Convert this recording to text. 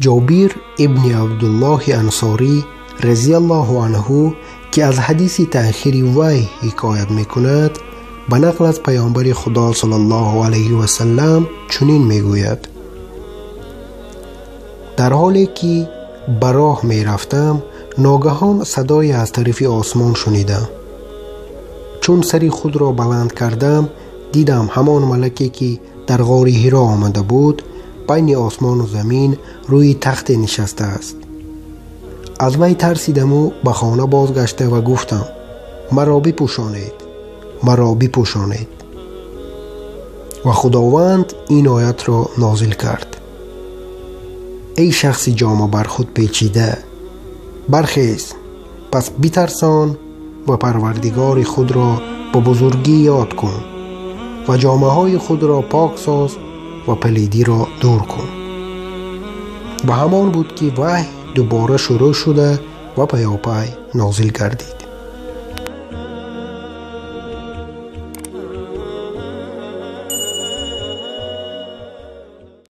Ҷобир ибни Абдуллоҳи Ансорӣ разияллоҳу анҳу, ки аз ҳадиси таъхири ваҳй ҳикоят мекунад, ба нақл аз паёмбари Худо саллаллоҳу алайҳи васаллам чунин мегӯяд: дар ҳоле ки ба роҳ мерафтам, ногаҳон садое аз тарафи осмон шунидам. Чун сари худро баланд кардам, дидам ҳамон малаке ки дар ғори Ҳиро омада буд, байни осмону замин рӯи тахте нишастааст. Аз вай тарсидаму ба хона бозгашта ва гуфтам: маро бипӯшонед, маро бипӯшонед. Ва Худованд ин оятро нозил кард: эй шахси ҷома бар худ печида, бархез, пас битарсон ва Парвардигори худро ба бузургӣ ёд кун ва ҷомаҳои худро пок соз ва палидиро дур кун. Ва ҳамон буд ки ваҳй дубора шурӯъ шуда ва паёпай нозил гардид.